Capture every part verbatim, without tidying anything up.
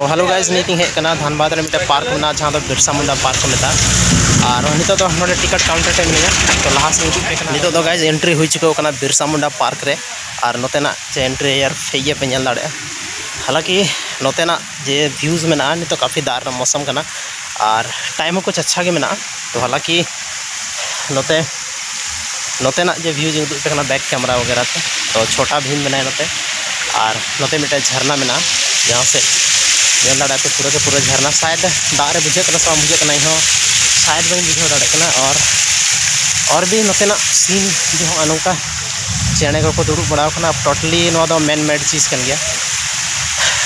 Hello guys, ᱱᱤᱛ ᱤᱧ ᱦᱮᱡ ᱟᱠᱟᱱᱟ ᱫᱷᱟᱱᱵᱟᱫᱽ ᱨᱮ ᱢᱤᱫᱴᱮᱱ ᱯᱟᱨᱠ ᱢᱮᱱᱟᱜᱼᱟ, ᱡᱟᱦᱟᱸ ᱫᱚ ᱵᱤᱨᱥᱟ ᱢᱩᱱᱰᱟ ᱯᱟᱨᱠ ᱠᱚ ᱢᱮᱛᱟᱜᱼᱟ᱾ ᱟᱨ ᱱᱤᱛᱚᱜ ᱫᱚ ᱱᱚᱰᱮ ᱴᱤᱠᱤᱴ ᱠᱟᱣᱩᱱᱴᱟᱨ ᱴᱷᱮᱱ ᱢᱤᱱᱟᱹᱧᱟ, ᱛᱚ ᱞᱟᱦᱟ ᱥᱮᱫ ᱤᱧ ᱩᱫᱩᱜ ᱟᱯᱮ ᱠᱟᱱᱟ᱾ ᱱᱤᱛᱚᱜ ᱫᱚ ᱜᱟᱭᱤᱡᱽ ᱮᱱᱴᱨᱤ ᱦᱩᱭ ᱪᱩᱠᱟᱹᱣ ᱠᱟᱱᱟ ᱵᱤᱨᱥᱟ ᱢᱩᱱᱰᱟ ᱯᱟᱨᱠ ᱨᱮ᱾ ᱟᱨ ᱱᱚᱛᱮᱱᱟᱜ ᱡᱮ ᱮᱱᱴᱨᱤ ᱮᱭᱟᱨ ᱦᱮᱡ ᱜᱮᱯᱮ ᱧᱮᱞ ᱫᱟᱲᱮᱭᱟᱜᱼᱟ᱾ ᱦᱟᱞᱟᱸᱠᱤ ᱱᱚᱛᱮᱱᱟᱜ ᱡᱮ ᱵᱷᱤᱭᱩᱡᱽ ᱢᱮᱱᱟᱜᱼᱟ, ᱱᱤᱛᱚᱜ ᱠᱟᱯᱷᱤ ᱫᱟᱜ ᱨᱮᱱᱟᱜ ᱢᱳᱥᱚᱢ ᱠᱟᱱᱟ ᱟᱨ ᱴᱟᱭᱤᱢ ᱦᱚᱸ ᱠᱩᱪ ᱟᱪᱪᱷᱟ ᱜᱮ ᱢᱮᱱᱟᱜᱼᱟ᱾ ᱛᱚ ᱦᱟᱞᱟᱸᱠᱤ ᱱᱚᱛᱮ ᱱᱚᱛᱮᱱᱟᱜ ᱡᱮ ᱵᱷᱤᱭᱩᱡᱽ ᱤᱧ ᱩᱫᱩᱜ ᱟᱯᱮ ᱠᱟᱱᱟ ᱵᱮᱠ ᱠᱮᱢᱮᱨᱟ ᱵᱟᱜᱮᱨᱟ ᱛᱮ, ᱛᱚ ᱪᱷᱳᱴᱟ ᱵᱷᱤᱢ ᱢᱮᱱᱟᱭᱟ ᱱᱚᱛᱮ᱾ ᱟᱨ ᱱᱚᱛᱮ ᱢᱤᱫᱴᱮᱱ ᱡᱷᱟᱨᱱᱟ ᱢᱮᱱᱟᱜᱼᱟ, ᱡᱟᱦᱟᱸ ᱥᱮᱫ ᱧᱮᱞ ᱫᱟᱲᱮᱭᱟᱜᱼᱟ ᱯᱮ ᱯᱩᱨᱟᱹ ᱜᱮ ᱯᱩᱨᱟᱹ ᱡᱷᱟᱨᱱᱟ᱾ ᱥᱟᱭᱮᱫ ᱫᱟᱜ ᱨᱮ ᱵᱩᱡᱷᱟᱹᱜ ᱠᱟᱱᱟ ᱥᱮ ᱵᱟᱝ ᱵᱩᱡᱷᱟᱹᱜ ᱠᱟᱱᱟ, ᱤᱧᱦᱚᱸ ᱥᱟᱭᱮᱫ ᱵᱟᱹᱧ ᱵᱩᱡᱷᱟᱹᱣ ᱫᱟᱲᱮᱭᱟᱜ ᱠᱟᱱᱟ᱾ ᱟᱨ ᱟᱨ ᱵᱤ ᱱᱚᱛᱮᱱᱟᱜ ᱥᱤᱱ ᱡᱮ ᱦᱚᱸᱜᱼᱚ ᱱᱚᱝᱠᱟ ᱪᱮᱬᱮ ᱠᱚᱠᱚ ᱫᱩᱲᱩᱵ ᱵᱟᱲᱟᱣ ᱠᱟᱱᱟ, ᱴᱳᱴᱟᱞᱤ ᱱᱚᱣᱟ ᱫᱚ ᱢᱮᱱ ᱢᱮᱰ ᱪᱤᱡᱽ ᱠᱟᱱ ᱜᱮᱭᱟ᱾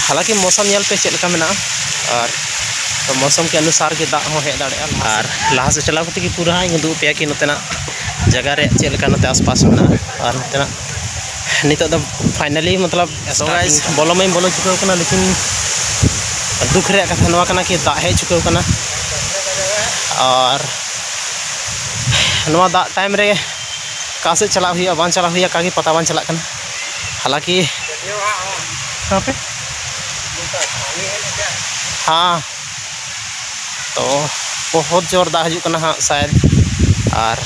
ᱦᱟᱞᱟᱸᱠᱤ ᱢᱳᱥᱚᱢ ᱧᱮᱞ ᱯᱮ ᱪᱮᱫ ᱞᱮᱠᱟ ᱢᱮᱱᱟᱜᱼᱟ, ᱟᱨ ᱛᱚ ᱢᱳᱥᱚᱢ ᱠᱮ ᱚᱱᱩᱥᱟᱨ ᱜᱮ ᱫᱟᱜ ᱦᱚᱸ ᱦᱮᱡ ᱫᱟᱲᱮᱭᱟᱜᱼᱟ᱾ ᱟᱨ ᱞᱟᱦᱟ ᱥᱮᱫ ᱪᱟᱞᱟᱣ ᱠᱟᱛᱮ ᱜᱮ ᱯᱩᱨᱟᱹ ᱦᱟᱸᱜ ᱤᱧ ᱩᱫᱩᱜ ᱟᱯᱮᱭᱟ ᱠᱤ ᱱᱚᱛᱮᱱᱟᱜ ᱡᱟᱭᱜᱟ ᱨᱮ ᱪᱮᱫ ᱞᱮᱠᱟ ᱱᱚᱛᱮ ᱟᱥᱯᱟᱥ ᱢᱮᱱᱟᱜᱼᱟ᱾ ᱟᱨ ᱱᱚᱛᱮᱱᱟᱜ ᱱᱤᱛᱚᱜ ᱫᱚ ᱯᱷᱟᱭᱱᱟᱞᱤ ᱢᱚᱛᱞᱚᱵ ᱥᱚ ᱜᱟᱭᱥ ᱵᱚᱞᱚ ᱢᱟᱧ ᱵᱚᱞᱚ ᱪᱩᱠᱟᱹᱣ ᱠᱟᱱᱟ, ᱞᱮᱠᱤᱱ ᱫᱩᱠ ᱨᱮᱭᱟᱜ ᱠᱟᱛᱷᱟ ᱱᱚᱣᱟ ᱠᱟᱱᱟ ᱠᱤ ᱫᱟᱜ ᱦᱮᱡ ᱪᱩᱠᱟᱹᱣ ᱠᱟᱱᱟ᱾ ᱟᱨ ᱱᱚᱣᱟ ᱫᱟᱜ ᱴᱟᱭᱤᱢ ᱨᱮ ᱚᱠᱟ ᱥᱮᱫ ᱪᱟᱞᱟᱜ ᱦᱩᱭᱩᱜᱼᱟ ᱵᱟᱝ ᱪᱟᱞᱟᱜ ᱦᱩᱭᱩᱜᱼᱟ ᱚᱠᱟ ᱜᱮ ᱯᱟᱛᱟ ᱵᱟᱝ ᱪᱟᱞᱟᱜ ᱠᱟᱱᱟ᱾ ᱦᱟᱞᱟᱸᱠᱤ ᱠᱟᱦᱟᱸ ᱯᱮ? ᱦᱟᱸ, ᱛᱚ ᱵᱚᱦᱩᱛ ᱡᱳᱨ ᱫᱟᱜ ᱦᱤᱡᱩᱜ ᱠᱟᱱᱟ ᱦᱟᱸᱜ ᱥᱟᱭᱮᱫ᱾ ᱟᱨ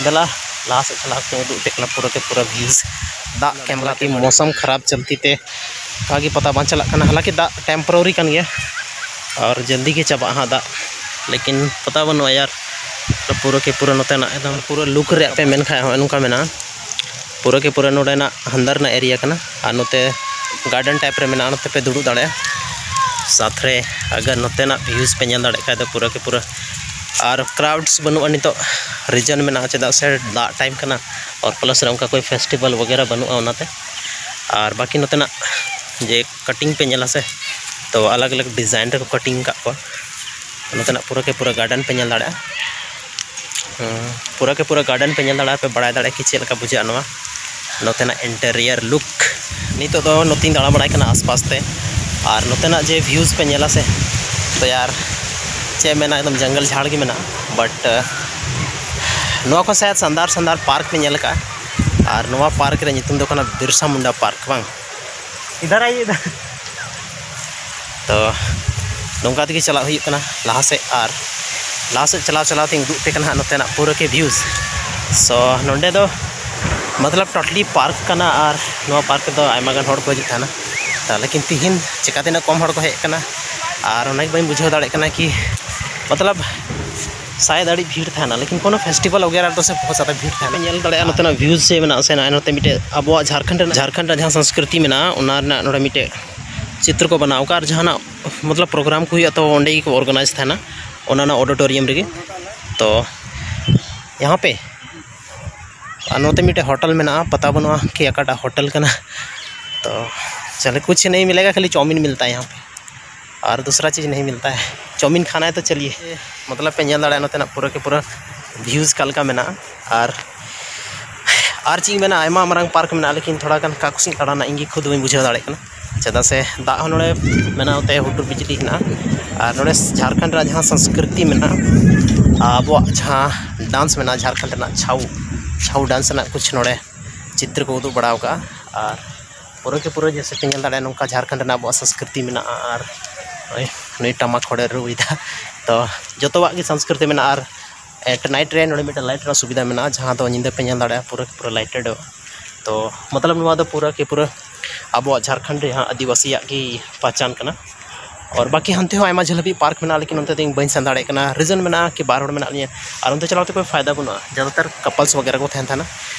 ᱫᱮᱞᱟ ᱞᱟᱦᱟ ᱥᱮᱫ ᱪᱟᱞᱟᱣ ᱠᱟᱛᱮ ᱩᱫᱩᱜ ᱟᱯᱮ ᱠᱟᱱᱟ ᱯᱩᱨᱟᱹ ᱠᱮ ᱯᱩᱨᱟᱹ ᱵᱷᱤᱭᱩᱡᱽ᱾ ᱫᱟᱜ ᱠᱮᱢᱮᱨᱟ ᱠᱤ ᱢᱳᱥᱚᱢ ᱠᱷᱟᱨᱟᱯ ᱪᱚᱞᱛᱤ ᱛᱮ ᱚᱱᱠᱟ ᱜᱮ ᱯᱟᱛᱟ ᱵᱟᱝ ᱪᱟᱞᱟᱜ ᱠᱟᱱᱟ᱾ ᱦᱟᱞᱟᱸᱠᱤ ᱫᱟᱜ ᱴᱮᱢᱯᱳᱨᱟᱨᱤ ᱠᱟᱱ ᱜᱮᱭᱟ ᱟᱨ ᱡᱚᱞᱫᱤ ᱜᱮ ᱪᱟᱵᱟᱜᱼᱟ ᱦᱟᱸᱜ ᱫᱟᱜ, ᱞᱮᱠᱤᱱ ᱯᱟᱛᱟ ᱵᱟᱹᱱᱩᱜᱼᱟ ᱭᱟᱨ᱾ ᱯᱩᱨᱟᱹ ᱠᱮ ᱯᱩᱨᱟᱹ ᱱᱚᱛᱮᱱᱟᱜ ᱮᱠᱫᱚᱢ ᱯᱩᱨᱟᱹ ᱞᱩᱠ ᱨᱮᱭᱟᱜ ᱯᱮ ᱢᱮᱱ ᱠᱷᱟᱡ ᱦᱚᱸ ᱱᱚᱝᱠᱟ ᱢᱮᱱᱟᱜᱼᱟ᱾ ᱯᱩᱨᱟᱹ ᱠᱮ ᱯᱩᱨᱟᱹ ᱱᱚᱰᱮᱱᱟᱜ ᱦᱟᱱᱫᱟᱨ ᱨᱮᱱᱟᱜ ᱮᱨᱤᱭᱟ ᱠᱟᱱᱟ ᱟᱨ ᱱᱚᱛᱮ ᱜᱟᱨᱰᱮᱱ ᱴᱟᱭᱤᱯ ᱨᱮ ᱢᱮᱱᱟᱜᱼᱟ, ᱱᱚᱛᱮ ᱯᱮ ᱫᱩᱲᱩᱵ ᱫᱟᱲᱮᱭᱟᱜᱼᱟ᱾ ᱥᱟᱛ ᱨᱮ ᱟᱜᱟᱨ ᱱᱚᱛᱮᱱᱟᱜ ᱵᱷᱤᱭᱩᱡᱽ ᱯᱮ ᱧᱮᱞ ᱫᱟᱲᱮᱭᱟᱜ ᱠᱷᱟᱡ ᱫᱚ ᱯᱩᱨᱟᱹ ᱠᱮ ᱯᱩᱨᱟᱹ ᱟᱨ ᱠᱨᱟᱣᱰᱥ ᱵᱟᱹᱱᱩᱜᱼᱟ ᱱᱤᱛᱚᱜ, ᱨᱤᱡᱚᱱ ᱢᱮᱱᱟᱜᱼᱟ ᱪᱮᱫᱟᱜ ᱥᱮ ᱫᱟᱜ ᱴᱟᱭᱤᱢ ᱠᱟᱱᱟ᱾ ᱟᱨ ᱯᱞᱟᱥ ᱨᱮ ᱚᱱᱠᱟ ᱠᱳᱭ ᱯᱷᱮᱥᱴᱤᱵᱷᱟᱞ ᱵᱟᱜᱮᱨᱟ ᱵᱟᱹᱱᱩᱜᱼᱟ ᱚᱱᱟᱛᱮ᱾ ᱟᱨ ᱵᱟᱹᱠᱤ ᱱᱚᱛᱮᱱᱟᱜ ᱡᱮ ᱠᱟᱴᱤᱝ ᱯᱮ ᱧᱮᱞᱟ ᱥᱮ, ᱛᱚ ᱟᱞᱟᱜᱽ ᱟᱞᱟᱜᱽ ᱰᱤᱡᱟᱭᱤᱱ ᱨᱮᱠᱚ ᱠᱟᱴᱤᱝ ᱟᱠᱟᱫ ᱠᱚᱣᱟ᱾ ᱱᱚᱛᱮᱱᱟᱜ ᱯᱩᱨᱟᱹ ᱠᱮ ᱯᱩᱨᱟᱹ ᱜᱟᱨᱰᱮᱱ ᱯᱮ ᱧᱮᱞ ᱫᱟᱲᱮᱭᱟᱜᱼᱟ᱾ ᱦᱮᱸ, ᱯᱩᱨᱟᱹ ᱠᱮ ᱯᱩᱨᱟᱹ ᱜᱟᱨᱰᱮᱱ ᱯᱮ ᱧᱮᱞ ᱫᱟᱲᱮᱭᱟᱜᱼᱟ, ᱯᱮ ᱵᱟᱲᱟᱭ ᱫᱟᱲᱮᱭᱟᱜᱼᱟ ᱠᱤ ᱪᱮᱫ ᱞᱮᱠᱟ ᱵᱩᱡᱷᱟᱹᱜᱼᱟ ᱱᱚᱣᱟ ᱱᱚᱛᱮᱱᱟᱜ ᱤᱱᱴᱮᱨᱤᱭᱟᱨ ᱞᱩᱠ᱾ ᱱᱤᱛᱚᱜ ᱫᱚ ᱱᱚᱛᱮᱧ ᱫᱟᱬᱟ ᱵᱟᱲᱟᱭ ᱠᱟᱱᱟ ᱟᱥᱯᱟᱥ ᱛᱮ, ᱟᱨ ᱱᱚᱛᱮᱱᱟᱜ ᱡᱮ ᱵᱷᱤᱭᱩᱡᱽ ᱯᱮ ᱧᱮᱞᱟ ᱥᱮ, ᱛᱚ ᱭᱟᱨ ᱪᱮᱫ ᱮᱢ ᱢᱮᱱᱟ, ᱮᱠᱫᱚᱢ ᱡᱚᱝᱜᱚᱞ ᱡᱷᱟᱲ ᱜᱮ ᱢᱮᱱᱟᱜᱼᱟ᱾ ᱵᱟᱴ ᱱᱚᱣᱟ ᱠᱷᱚᱱ ᱥᱟᱭᱟᱫ ᱥᱟᱱᱫᱟᱨ ᱥᱟᱱᱫᱟᱨ ᱯᱟᱨᱠ ᱯᱮ ᱧᱮᱞ ᱟᱠᱟᱫᱼᱟ, ᱟᱨ ᱱᱚᱣᱟ ᱯᱟᱨᱠ ᱨᱮ ᱧᱩᱛᱩᱢ ᱫᱚ ᱠᱟᱱᱟ ᱵᱤᱨᱥᱟ ᱢᱩᱱᱰᱟ ᱯᱟᱨᱠ, ᱵᱟᱝ? ᱤᱫᱷᱟᱨ ᱟᱭᱤᱭᱮ, ᱤᱫᱷᱟᱨ᱾ ᱛᱚ ᱱᱚᱝᱠᱟ ᱛᱮᱜᱮ ᱪᱟᱞᱟᱜ ᱦᱩᱭᱩᱜ ᱠᱟᱱᱟ ᱞᱟᱦᱟ ᱥᱮᱫ, ᱟᱨ ᱞᱟᱦᱟ ᱥᱮᱫ ᱪᱟᱞᱟᱣ ᱪᱟᱞᱟᱣ ᱛᱮᱧ ᱩᱫᱩᱜ ᱟᱯᱮ ᱠᱟᱱᱟ ᱦᱟᱸᱜ ᱱᱚᱛᱮᱱᱟᱜ ᱯᱩᱨᱟᱹ ᱜᱮ ᱵᱷᱤᱭᱩᱥ᱾ ᱥᱳ ᱱᱚᱸᱰᱮ ᱫᱚ ᱢᱚᱛᱞᱚᱵ ᱴᱳᱴᱟᱞᱤ ᱯᱟᱨᱠ ᱠᱟᱱᱟ, ᱟᱨ ᱱᱚᱣᱟ ᱯᱟᱨᱠ ᱨᱮᱫᱚ ᱟᱭᱢᱟ ᱜᱟᱱ ᱦᱚᱲ ᱠᱚ ᱦᱤᱡᱩᱜ ᱛᱟᱦᱮᱱᱟ᱾ ᱛᱚ ᱞᱮᱠᱤᱱ ᱛᱤᱦᱤᱧ ᱪᱮᱠᱟ ᱛᱤᱱᱟᱹᱜ ᱠᱚᱢ ᱦᱚᱲ ᱠᱚ ᱦᱮᱡ ᱟᱠᱟᱱᱟ, ᱟᱨ ᱚᱱᱟᱜᱮ ᱵᱟᱹᱧ ᱵᱩᱡᱷᱟᱹᱣ ᱫᱟᱲᱮᱭᱟᱜ ᱠᱟᱱᱟ ᱠᱤ ᱢᱚᱛᱞᱚᱵ ᱥᱟᱭᱮᱫ ᱟᱹᱰᱤ ᱵᱷᱤᱲ ᱛᱟᱦᱮᱱᱟ, ᱞᱮᱠᱤᱱ ᱠᱳᱱᱳ ᱯᱷᱮᱥᱴᱤᱵᱷᱟᱞ ᱣᱟᱜᱮᱨᱟ ᱨᱮᱫᱚ ᱥᱮ ᱵᱚᱦᱩᱛ ᱡᱟᱫᱟ ᱵᱷᱤᱲ ᱛᱟᱦᱮᱱᱟ᱾ ᱧᱮᱞ ᱫᱟᱲᱮᱭᱟᱜᱼᱟ ᱱᱚᱛᱮᱱᱟᱜ ᱵᱷᱤᱭᱩᱡᱽ ᱥᱮ ᱢᱮᱱᱟᱜᱼᱟ ᱥᱮ ᱱᱚᱜᱼᱚᱭ ᱱᱚᱛᱮ ᱢᱤᱫᱴᱮᱡ ᱟᱵᱚᱣᱟᱜ ᱡᱷᱟᱲᱠᱷᱚᱸᱰ ᱨᱮᱱᱟᱜ, ᱡᱷᱟᱲᱠᱷᱚᱸᱰ ᱨᱮᱱᱟᱜ ᱡᱟᱦᱟᱸ ᱥᱚᱝᱥᱠᱨᱤᱛᱤ ᱢᱮᱱᱟᱜᱼᱟ, ᱚᱱᱟ ᱨᱮᱱᱟᱜ ᱱᱚᱰᱮ ᱢᱤᱫᱴᱮᱡ ᱪᱤᱛᱨᱚ ᱠᱚ ᱵᱮᱱᱟᱣ ᱟᱠᱟᱫᱼᱟ᱾ ᱟᱨ ᱡᱟᱦᱟᱱᱟᱜ ᱢᱚᱛᱞᱚᱵ ᱯᱨᱳᱜᱨᱟᱢ ᱠᱚ ᱦᱩᱭᱩᱜᱼᱟ, ᱛᱚ ᱚᱸᱰᱮ ᱜᱮᱠᱚ ᱚᱨᱜᱟᱱᱟᱭᱤᱡᱽ ᱛᱟᱦᱮᱱᱟ, ᱚᱱᱟ ᱨᱮᱱᱟᱜ ᱚᱰᱤᱴᱳᱨᱤᱭᱟᱢ ᱨᱮᱜᱮ᱾ ᱛᱚ ᱭᱟᱦᱟᱸ ᱯᱮ ᱟᱨ ᱱᱚᱛᱮ ᱢᱤᱫᱴᱮᱡ ᱦᱳᱴᱮᱞ ᱢᱮᱱᱟᱜᱼᱟ, ᱯᱟᱛᱟ ᱵᱟᱹᱱᱩᱜᱼᱟ ᱠᱤ ᱚᱠᱟᱴᱟᱜ ᱦᱳᱴᱮᱞ ᱠᱟᱱᱟ᱾ ᱛᱚ ᱪᱚᱞᱮ ᱠᱩᱪᱷ ᱱᱟᱦᱤᱸ ᱢᱤᱞᱮᱜᱟ, ᱠᱷᱟᱹᱞᱤ ᱪᱟᱣᱢᱤᱱ ᱢᱤᱞᱛᱟ ᱦᱟᱭ ᱭᱟᱦᱟᱸ ᱯᱮ, ᱟᱨ ᱫᱩᱥᱨᱟ ᱪᱤᱡᱽ ᱱᱟᱦᱤᱸ ᱢᱤᱞᱛᱟ ᱦᱟᱭ, ᱪᱟᱣᱢᱤᱱ ᱠᱷᱟᱱᱟ ᱦᱟᱭ ᱛᱚ ᱪᱟᱞᱤᱭᱮ᱾ ᱢᱚᱛᱞᱚᱵ ᱯᱮ ᱧᱮᱞ ᱫᱟᱲᱮᱭᱟᱜᱼᱟ ᱱᱚᱛᱮᱱᱟᱜ ᱯᱩᱨᱟᱹ ᱠᱮ ᱯᱩᱨᱟᱹ ᱵᱷᱤᱭᱩᱡᱽ ᱚᱠᱟ ᱞᱮᱠᱟ ᱢᱮᱱᱟᱜᱼᱟ᱾ ᱟᱨ ᱟᱨ ᱪᱮᱫ ᱤᱧ ᱢᱮᱱᱟ, ᱟᱭᱢᱟ ᱢᱟᱨᱟᱝ ᱯᱟᱨᱠ ᱢᱮᱱᱟᱜᱼᱟ, ᱞᱮᱠᱤᱱ ᱛᱷᱚᱲᱟ ᱜᱟᱱ ᱚᱠᱟ ᱠᱚ ᱥᱮᱫ ᱤᱧ ᱫᱟᱬᱟᱱᱟ ᱤᱧ ᱜᱮ ᱠᱷᱩᱫ ᱵᱟᱹᱧ ᱵᱩᱡᱷᱟᱹᱣ ᱫᱟᱲᱮᱭᱟᱜ ᱠᱟᱱᱟ᱾ ᱪᱮᱫᱟᱜ ᱥᱮ ᱫᱟᱜ ᱦᱚᱸ ᱱᱚᱰᱮ ᱢᱮᱱᱟᱜᱼᱟ, ᱱᱚᱛᱮ ᱦᱩᱰᱩᱨ ᱵᱤᱡᱽᱞᱤ ᱦᱮᱱᱟᱜᱼᱟ᱾ ᱟᱨ ᱱᱚᱰᱮ ᱡᱷᱟᱲᱠᱷᱚᱸᱰ ᱨᱮᱱᱟᱜ ᱡᱟᱦᱟᱸ ᱥᱚᱝᱥᱠᱨᱤᱛᱤ ᱢᱮᱱᱟᱜᱼᱟ, ᱟᱵᱚᱣᱟᱜ ᱡᱟᱦᱟᱸ ᱰᱟᱱᱥ ᱢᱮᱱᱟᱜᱼᱟ, ᱡᱷᱟᱲᱠᱷᱚᱸᱰ ᱨᱮᱱᱟᱜ ᱪᱷᱟᱣ, ᱪᱷᱟᱣ ᱰᱟᱱᱥ ᱨᱮᱱᱟᱜ ᱠᱩᱪᱷ ᱱᱚᱰᱮ ᱪᱤᱛᱨᱚ ᱠᱚ ᱩᱫᱩᱜ ᱵᱟᱲᱟ ᱟᱠᱟᱫᱼᱟ᱾ ᱟᱨ ᱯᱩᱨᱟᱹ ᱠᱮ ᱯᱩᱨᱟᱹ ᱡᱮᱭᱥᱮ ᱯᱮ ᱧᱮᱞ ᱫᱟᱲᱮᱭᱟᱜᱼᱟ, ᱱᱚᱝᱠᱟ ᱡᱷᱟᱲᱠᱷᱚᱸᱰ ᱨᱮᱱᱟᱜ ᱟᱵᱚᱣᱟᱜ ᱥᱚᱝᱥᱠᱨᱤᱛᱤ ᱢᱮᱱᱟᱜᱼᱟ᱾ ᱟᱨ ᱱᱚᱜᱼᱚᱭ ᱱᱩᱭ ᱴᱟᱢᱟᱠ ᱦᱚᱲᱮ ᱨᱩᱭᱮᱫᱟ᱾ ᱛᱚ ᱡᱚᱛᱚᱣᱟᱜ ᱜᱮ ᱥᱚᱝᱥᱠᱨᱤᱛᱤ ᱢᱮᱱᱟᱜᱼᱟ᱾ ᱟᱨ ᱮᱴ ᱱᱟᱭᱤᱴ ᱨᱮ ᱱᱚᱰᱮ ᱢᱤᱫᱴᱮᱱ ᱞᱟᱭᱤᱴ ᱨᱮᱱᱟᱜ ᱥᱩᱵᱤᱫᱷᱟ ᱢᱮᱱᱟᱜᱼᱟ, ᱡᱟᱦᱟᱸ ᱫᱚ ᱧᱤᱫᱟᱹ ᱯᱮ ᱧᱮᱞ ᱫᱟᱲᱮᱭᱟᱜᱼᱟ ᱯᱩᱨᱟᱹ ᱯᱩᱨᱟᱹ ᱞᱟᱭᱤᱴᱮᱰᱚᱜ᱾ ᱛᱚ ᱢᱚᱛᱞᱚᱵ ᱱᱚᱣᱟ ᱫᱚ ᱯᱩᱨᱟᱹ ᱠᱮ ᱯᱩᱨᱟᱹ ᱟᱵᱚᱣᱟᱜ ᱡᱷᱟᱲᱠᱷᱚᱸᱰ ᱨᱮᱭᱟᱜ ᱟᱹᱫᱤᱵᱟᱹᱥᱤᱭᱟᱜ ᱜᱮ ᱯᱟᱦᱪᱟᱱ ᱠᱟᱱᱟ᱾ ᱟᱨ ᱵᱟᱠᱤ ᱦᱟᱱᱛᱮ ᱦᱚᱸ ᱟᱭᱢᱟ ᱡᱷᱟᱹᱞ ᱦᱟᱹᱵᱤᱡ ᱯᱟᱨᱠ ᱢᱮᱱᱟᱜᱼᱟ, ᱞᱮᱠᱤᱱ ᱚᱱᱛᱮ ᱫᱚ ᱤᱧ ᱵᱟᱹᱧ ᱥᱮᱱ ᱫᱟᱲᱮᱭᱟᱜ ᱠᱟᱱᱟ᱾ ᱨᱤᱡᱚᱱ ᱢᱮᱱᱟᱜᱼᱟ ᱠᱤ ᱵᱟᱨ ᱦᱚᱲ ᱢᱮᱱᱟᱜ ᱞᱤᱧᱟ, ᱟᱨ ᱚᱱᱛᱮ ᱪᱟᱞᱟᱣ ᱛᱮ ᱠᱳᱭ ᱯᱷᱟᱭᱫᱟ ᱵᱟᱹᱱᱩᱜᱼᱟ, ᱡᱟᱫᱟᱛᱟᱨ ᱠᱟᱯᱞᱥ ᱣᱟᱜᱮᱨᱟ ᱠᱚ ᱛᱟᱦᱮᱱ ᱛᱟᱦᱮᱱᱟ᱾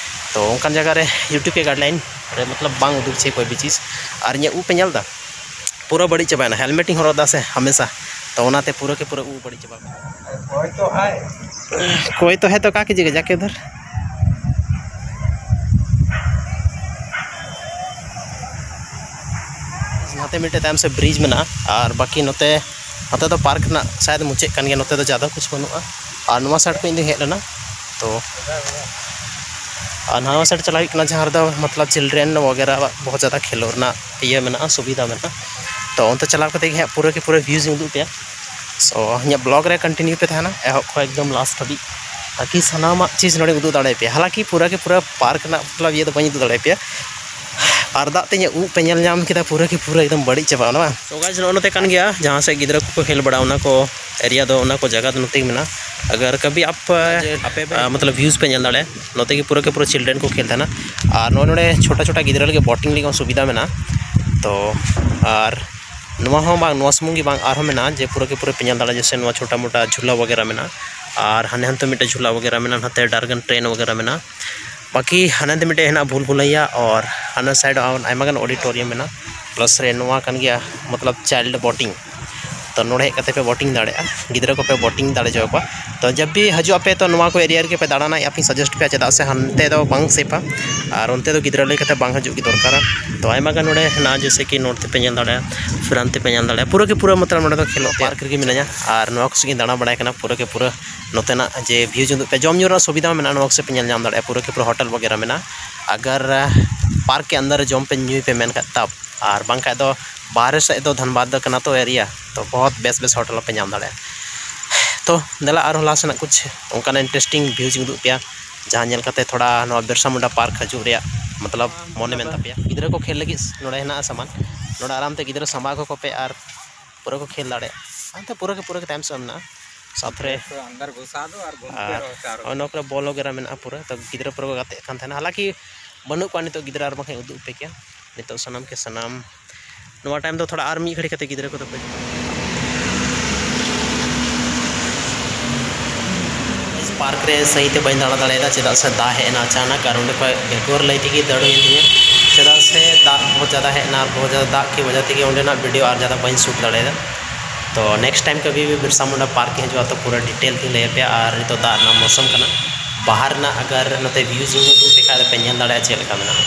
ᱛᱚ ᱚᱱᱠᱟᱱ ᱡᱟᱭᱜᱟ ᱨᱮ ᱭᱩᱴᱩᱵᱽ ᱠᱮ ᱜᱟᱭᱤᱰᱞᱟᱭᱤᱱ ᱨᱮ ᱢᱚᱛᱞᱚᱵ ᱵᱟᱝ ᱩᱫᱩᱜ ᱪᱮ ᱠᱳᱭ ᱵᱤ ᱪᱤᱡᱽ᱾ ᱟᱨ ᱤᱧᱟᱹᱜ ᱩᱵ ᱯᱮ ᱧᱮᱞ ᱮᱫᱟ, ᱯᱩᱨᱟᱹ ᱵᱟᱹᱲᱤᱡ ᱪᱟᱵᱟᱭᱮᱱᱟ, ᱦᱮᱞᱢᱮᱴ ᱤᱧ ᱦᱚᱨᱚᱜ ᱮᱫᱟ ᱥᱮ ᱦᱟᱢᱮᱥᱟ, ᱛᱚ ᱚᱱᱟᱛᱮ ᱯᱩᱨᱟᱹ ᱠᱮ ᱯᱩᱨᱟᱹ ᱩᱵ ᱵᱟᱹᱲᱤᱡ ᱪᱟᱵᱟ᱾ कोई तो है। कोई तो है तो क्या कीजिएगा जाके उधर। ᱱᱚᱛᱮ ᱢᱤᱫᱴᱮᱡ ᱛᱟᱭᱚᱢ ᱥᱮᱫ ᱵᱨᱤᱡᱽ ᱢᱮᱱᱟᱜᱼᱟ, ᱟᱨ ᱵᱟᱹᱠᱤ ᱱᱚᱛᱮ, ᱱᱚᱛᱮ ᱫᱚ ᱯᱟᱨᱠ ᱨᱮᱱᱟᱜ ᱥᱟᱭᱟᱫ ᱢᱩᱪᱟᱹᱫ ᱠᱟᱱ ᱜᱮᱭᱟ, ᱱᱚᱛᱮ ᱫᱚ ᱡᱟᱫᱟ ᱠᱩᱪ ᱵᱟᱹᱱᱩᱜᱼᱟ᱾ ᱟᱨ ᱱᱚᱣᱟ ᱥᱟᱭᱤᱰ ᱠᱷᱚᱱ ᱤᱧ ᱫᱚᱧ ᱦᱮᱡ ᱞᱮᱱᱟ, ᱛᱚ ᱟᱨ ᱱᱟᱣᱟ ᱥᱟᱭᱤᱰ ᱪᱟᱞᱟᱣ ᱦᱩᱭᱩᱜ ᱠᱟᱱᱟ, ᱡᱟᱦᱟᱸ ᱨᱮᱫᱚ ᱢᱚᱛᱞᱚᱵ ᱪᱤᱞᱰᱨᱮᱱ ᱣᱟᱜᱮᱨᱟ ᱵᱚᱦᱩᱛ ᱡᱟᱫᱟ ᱠᱷᱮᱞᱳᱜ ᱨᱮᱱᱟᱜ ᱤᱭᱟᱹ ᱢᱮᱱᱟᱜᱼᱟ, ᱥᱩᱵᱤᱫᱷᱟ ᱢᱮᱱᱟᱜᱼᱟ᱾ ᱛᱚ ᱚᱱᱛᱮ ᱪᱟᱞᱟᱣ ᱠᱟᱛᱮ ᱜᱮ ᱦᱟᱸᱜ ᱯᱩᱨᱟᱹ ᱠᱮ ᱯᱩᱨᱟᱹ ᱵᱷᱤᱭᱩᱡᱽ ᱤᱧ ᱩᱫᱩᱜ ᱯᱮᱭᱟ᱾ ᱥᱳ ᱤᱧᱟᱹᱜ ᱵᱞᱚᱜ ᱨᱮ ᱠᱚᱱᱴᱤᱱᱤᱭᱩ ᱯᱮ ᱛᱟᱦᱮᱱᱟ ᱮᱦᱚᱵ ᱠᱷᱚᱱ ᱮᱠᱫᱚᱢ ᱞᱟᱥᱴ ᱦᱟᱹᱵᱤᱡ, ᱛᱟᱠᱤ ᱥᱟᱱᱟᱢᱟᱜ ᱪᱤᱡᱽ ᱱᱚᱰᱮ ᱩᱫᱩᱜ ᱫᱟᱲᱮᱭᱟᱯᱮᱭᱟ᱾ ᱦᱟᱞᱟᱝᱠᱤ ᱯᱩᱨᱟᱹ ᱠᱮ ᱯᱩᱨᱟᱹ ᱯᱟᱨᱠ ᱨᱮᱱᱟᱜ ᱢᱚᱛᱞᱚᱵ ᱤᱭᱟᱹ ᱫᱚ ᱵᱟᱹᱧ ᱩᱫᱩᱜ ᱫᱟᱲᱮᱭᱟᱯᱮᱭᱟ, ᱟᱨ ᱫᱟᱜ ᱛᱮ ᱤᱧᱟᱹᱜ ᱩᱵ ᱯᱮ ᱧᱮᱞ ᱧᱟᱢ ᱠᱮᱫᱟ, ᱯᱩᱨᱟᱹ ᱠᱤ ᱯᱩᱨᱟᱹ ᱮᱠᱫᱚᱢ ᱵᱟᱹᱲᱤᱡ ᱪᱟᱵᱟᱣ ᱱᱟ ᱵᱟᱝ? So guys, ᱱᱚᱜᱼᱚ ᱱᱚᱛᱮ ᱠᱟᱱ ᱜᱮᱭᱟ, ᱡᱟᱦᱟᱸ ᱥᱮᱫ ᱜᱤᱫᱽᱨᱟᱹ ᱠᱚᱠᱚ ᱠᱷᱮᱞ ᱵᱟᱲᱟ, ᱚᱱᱟ ᱠᱚ area ᱫᱚ, ᱚᱱᱟ ᱠᱚ ᱡᱟᱭᱜᱟ ᱫᱚ ᱱᱚᱛᱮ ᱜᱮ ᱢᱮᱱᱟᱜᱼᱟ᱾ ᱟᱜᱟᱨ ᱠᱟᱵᱷᱤ ᱟᱯ, ᱟᱯᱮ ᱯᱮ, ᱟ, ᱢᱚᱛᱞᱚᱵ views ᱯᱮ ᱧᱮᱞ ᱫᱟᱲᱮᱭᱟᱜᱼᱟ, ᱱᱚᱛᱮ ᱜᱮ ᱯᱩᱨᱟᱹ ᱠᱮ ᱯᱩᱨᱟᱹ children ᱠᱚ ᱠᱷᱮᱞ ᱛᱟᱦᱮᱱᱟ᱾ ᱟᱨ ᱱᱚᱜᱼᱚᱭ ᱱᱚᱰᱮ ᱪᱷᱳᱴᱟ ᱪᱷᱳᱴᱟ ᱜᱤᱫᱽᱨᱟᱹ ᱞᱟᱹᱜᱤᱫ boating ᱞᱟᱹᱜᱤᱫ ᱦᱚᱸ ᱥᱩᱵᱤᱫᱷᱟ ᱢᱮᱱᱟᱜᱼᱟ᱾ ᱛᱚ ᱟᱨ ᱱᱚᱣᱟ ᱦᱚᱸ ᱵᱟᱝ, ᱱᱚᱣᱟ ᱥᱩᱢᱩᱝ ᱜᱮ ᱵᱟᱝ, ᱟᱨᱦᱚᱸ ᱢᱮᱱᱟᱜᱼᱟ ᱡᱮ ᱯᱩᱨᱟᱹ ᱠᱮ ᱯᱩᱨᱟᱹ ᱯᱮ ᱧᱮᱞ ᱫᱟᱲᱮᱭᱟᱜᱼᱟ, ᱡᱮᱭᱥᱮ ᱱᱚᱣᱟ ᱪᱷᱳᱴᱟ ᱢᱳᱴᱟ ᱡᱷᱩᱞᱟ ᱣᱟᱜᱮᱨᱟ ᱢᱮᱱᱟᱜᱼᱟ, ᱟᱨ ᱦᱟᱱᱮ ᱦᱟᱱᱛᱮ ᱢᱤᱫᱴᱮᱡ ᱡᱷᱩᱞᱟ ᱣᱟᱜᱮᱨᱟ ᱢᱮᱱᱟᱜᱼᱟ, ᱱᱟᱛᱮ dragon train ᱣᱟᱜᱮᱨᱟ ᱢᱮᱱᱟᱜᱼᱟ᱾ ᱵᱟᱠᱤ ᱦᱟᱱᱮ ᱦᱟᱱᱛᱮ ᱢᱤᱫᱴᱮᱡ ᱦᱮᱱᱟᱜᱼᱟ ᱵᱷᱩᱞ ᱵᱷᱩᱞᱟᱹᱭᱟ, ᱟᱨ ᱦᱟᱱᱟ side ᱟᱭᱢᱟ ᱜᱟᱱ auditorium ᱢᱮᱱᱟᱜᱼᱟ, plus ᱨᱮ ᱱᱚᱣᱟ ᱠᱟᱱ ᱜᱮᱭᱟ ᱢᱚᱛᱞᱚᱵ child boating᱾ ᱛᱚ ᱱᱚᱰᱮ ᱦᱮᱡ ᱠᱟᱛᱮ ᱯᱮ boating ᱫᱟᱲᱮᱭᱟᱜᱼᱟ, ᱜᱤᱫᱽᱨᱟᱹ ᱠᱚᱯᱮ boating ᱫᱟᱲᱮ ᱦᱚᱪᱚ ᱟᱠᱚᱣᱟ᱾ ᱛᱚ ᱡᱟᱵ ᱵᱷᱤ ᱦᱤᱡᱩᱜ ᱟᱯᱮ, ᱛᱚ ᱱᱚᱣᱟ ᱠᱚ area ᱨᱮᱜᱮ ᱯᱮ ᱫᱟᱬᱟᱱᱟ, ᱟᱯᱮᱧ suggest ᱯᱮᱭᱟ, ᱪᱮᱫᱟᱜ ᱥᱮ ᱦᱟᱱᱛᱮ ᱫᱚ ᱵᱟᱝ ᱥᱮᱯᱷᱟ, ᱟᱨ ᱚᱱᱛᱮ ᱫᱚ ᱜᱤᱫᱽᱨᱟᱹ ᱞᱟᱹᱭ ᱠᱟᱛᱮ ᱵᱟᱝ ᱦᱤᱡᱩᱜ ᱜᱮ ᱫᱚᱨᱠᱟᱨᱟ᱾ ᱛᱚ ᱟᱭᱢᱟ ᱜᱟᱱ ᱱᱚᱰᱮ ᱦᱮᱱᱟᱜᱼᱟ, ᱡᱮᱭᱥᱮ ᱠᱤ ᱱᱚᱰᱮ ᱯᱮ ᱧᱮᱞ ᱫᱟᱲᱮᱭᱟᱜᱼᱟ, ᱯᱷᱤᱨ ᱦᱟᱱᱛᱮ ᱯᱮ ᱧᱮᱞ ᱫᱟᱲᱮᱭᱟᱜᱼᱟ, ᱯᱩᱨᱟᱹ ᱠᱤ ᱯᱩᱨᱟᱹ ᱢᱚᱛᱞᱚᱵ ᱱᱚᱰᱮ ᱫᱚ ᱠᱷᱮᱞᱚᱜ park ᱨᱮᱜᱮ ᱢᱤᱱᱟᱹᱧᱟ, ᱟᱨ ᱱᱚᱣᱟ ᱠᱚ ᱥᱮᱫ ᱜᱤᱧ ᱫᱟᱬᱟ ᱵᱟᱲᱟᱭ ᱠᱟᱱᱟ᱾ ᱯᱩᱨᱟᱹ ᱠᱤ ᱯᱩᱨᱟᱹ ᱱᱚᱛᱮᱱᱟᱜ ᱡᱮ views ᱩᱫᱩᱜ ᱯᱮ, ᱡᱚᱢ ᱧᱩ ᱨᱮᱱᱟᱜ ᱥᱩᱵᱤᱫᱷᱟ ᱦᱚᱸ ᱢᱮᱱᱟᱜᱼᱟ, ᱱᱚᱣᱟ ᱠᱚ ᱥᱮᱫ ᱯᱮ ᱧᱮᱞ ᱧᱟᱢ ᱫᱟᱲᱮᱭᱟᱜᱼᱟ, ᱯᱩᱨᱟᱹ ᱠᱤ ᱯᱩᱨᱟᱹ hotel ᱵᱟᱜᱮᱨᱟ ᱢᱮᱱᱟᱜᱼᱟ᱾ ᱟᱜᱟᱨ park ᱠᱮ ᱟᱱᱫᱟᱨ ᱨᱮ ᱡᱚᱢ ᱯᱮ ᱧᱩᱭ ᱯᱮ ᱢᱮᱱ ᱠᱷᱟᱡ ᱛᱟᱵ, ᱟᱨ ᱵᱟᱝᱠᱷᱟᱡ ᱫᱚ ᱵᱟᱦᱨᱮ ᱥᱮᱫ ᱫᱚ ᱫᱷᱟᱱᱵᱟᱫᱽ ᱫᱚ ᱠᱟᱱᱟ ᱛᱚ area, ᱛᱚ ᱵᱚᱦᱚᱛ ᱵᱮᱥ ᱵᱮᱥ hotel ᱯᱮ ᱧᱟᱢ ᱫᱟᱲᱮᱭᱟᱜᱼᱟ᱾ ᱛᱚ ᱫᱮᱞᱟ ᱟᱨᱦᱚᱸ ᱞᱟᱦᱟ ᱥᱮᱱᱟᱜ ᱠᱩᱪ ᱚᱱᱠᱟᱱᱟᱜ interesting views ᱤᱧ ᱩᱫᱩᱜ ᱯᱮᱭᱟ, ᱡᱟᱦᱟᱸ ᱧᱮᱞ ᱠᱟᱛᱮ ᱛᱷᱚᱲᱟ ᱱᱚᱣᱟ ᱵᱤᱨᱥᱟ ᱢᱩᱱᱰᱟ park ᱦᱤᱡᱩᱜ ᱨᱮᱭᱟᱜ ᱢᱚᱛᱞᱚᱵ ᱢᱚᱱᱮ ᱢᱮᱱ ᱛᱟᱯᱮᱭᱟ᱾ ᱜᱤᱫᱽᱨᱟᱹ ᱠᱚ ᱠᱷᱮᱞ ᱞᱟᱹᱜᱤᱫ ᱱᱚᱰᱮ ᱦᱮᱱᱟᱜᱼᱟ ᱥᱟᱢᱟᱱ, ᱱᱚᱰᱮ ᱟᱨᱟᱢ ᱛᱮ ᱜᱤᱫᱽᱨᱟᱹ ᱥᱟᱢᱵᱟᱣ ᱠᱟᱠᱚ ᱯᱮ ᱟᱨ ᱯᱩᱨᱟᱹ ᱠᱚ ᱠᱷᱮᱞ ᱫᱟᱲᱮᱭᱟᱜᱼᱟ᱾ ᱦᱟᱱᱛᱮ ᱯᱩᱨᱟᱹ ᱜᱮ ᱯᱩᱨᱟᱹ ᱜᱮ ᱛᱟᱭᱚᱢ ᱥᱮᱫ ᱢᱮᱱᱟᱜᱼᱟ, ᱥᱟᱛ ᱨᱮ᱾ ᱟᱨ ᱱᱚᱜᱼᱚᱭ ᱱᱚᱣᱟ ᱠᱚᱨᱮ ball ᱣᱟᱜᱮᱨᱟ ᱢᱮᱱᱟᱜᱼᱟ ᱯᱩᱨᱟᱹ, ᱛᱚ ᱜᱤᱫᱽᱨᱟᱹ ᱯᱩᱨᱟᱹ ᱠᱚ ᱜᱟᱛᱮᱜ ᱠᱟᱱ ᱛᱟᱦᱮᱱᱟ, ᱦᱟᱞᱟᱠᱤ ᱵᱟᱹᱱᱩᱜ ᱠᱚᱣᱟ ᱱᱤᱛᱚᱜ ᱜᱤᱫᱽᱨᱟᱹ, ᱟᱨ ᱵᱟᱝᱠᱷᱟᱱ ᱩᱫᱩᱜ ᱯᱮ ᱠᱮᱭᱟ᱾ ᱱᱤᱛᱚᱜ ᱥᱟᱱᱟᱢ ᱠᱮ ᱥᱟᱱᱟᱢ ᱱᱚᱣᱟ time ᱫᱚ ᱛᱷᱚᱲᱟ ᱟᱨ ᱢᱤᱫ ᱜᱷᱟᱹᱲᱤ ᱠᱟᱛᱮ ᱜᱤᱫᱽᱨᱟᱹ ᱠᱚᱫᱚ ᱠᱚ ᱦᱤᱡᱩᱜᱼᱟ᱾ Park ᱨᱮ ᱥᱟᱹᱦᱤ ᱛᱮ ᱵᱟᱹᱧ ᱫᱟᱬᱟ ᱫᱟᱲᱮᱭᱟᱫᱟ, ᱪᱮᱫᱟᱜ ᱥᱮ ᱫᱟᱜ ᱦᱮᱡ ᱮᱱᱟ ᱟᱪᱟᱱᱟᱠ, ᱟᱨ ᱚᱸᱰᱮ ᱠᱷᱚᱱ ᱵᱮᱜᱚᱨ ᱞᱟᱹᱭ ᱛᱮᱜᱮ ᱫᱟᱹᱲ ᱦᱩᱭᱮᱱ ᱛᱤᱧᱟᱹ, ᱪᱮᱫᱟᱜ ᱥᱮ ᱫᱟᱜ ᱵᱚᱦᱩᱛ ᱡᱟᱫᱟ ᱦᱮᱡ ᱮᱱᱟ, ᱟᱨ ᱵᱚᱦᱩᱛ ᱡᱟᱫᱟ ᱫᱟᱜ ᱠᱤ ᱣᱟᱡᱟ ᱛᱮᱜᱮ ᱚᱸᱰᱮᱱᱟᱜ video ᱟᱨ ᱡᱟᱫᱟ ᱵᱟᱹᱧ shoot ᱫᱟᱲᱮᱭᱟᱫᱟ᱾ ᱛᱚ next time ᱠᱟᱵᱷᱤ Birsa Munda park ᱤᱧ ᱦᱤᱡᱩᱜᱼᱟ, ᱛᱚ ᱯᱩᱨᱟᱹ detail ᱛᱤᱧ ᱞᱟᱹᱭ ᱟᱯᱮᱭᱟ᱾ ᱟᱨ ᱱᱤᱛᱚᱜ ᱫᱟᱜ ᱨᱮᱱᱟᱜ ᱢᱳᱥᱚᱢ ᱠᱟᱱᱟ, ᱵᱟᱦᱟᱨ ᱨᱮᱱᱟᱜ ᱟᱜᱟᱨ ᱱᱚᱛᱮ views ᱤᱧ ᱩᱫᱩᱜ ᱯᱮ ᱠᱷᱟᱡ ᱫᱚ ᱯᱮ ᱧᱮᱞ ᱫᱟᱲᱮᱭᱟᱜᱼᱟ ᱪᱮᱫ ᱞᱮᱠᱟ ᱢᱮᱱᱟᱜᱼᱟ᱾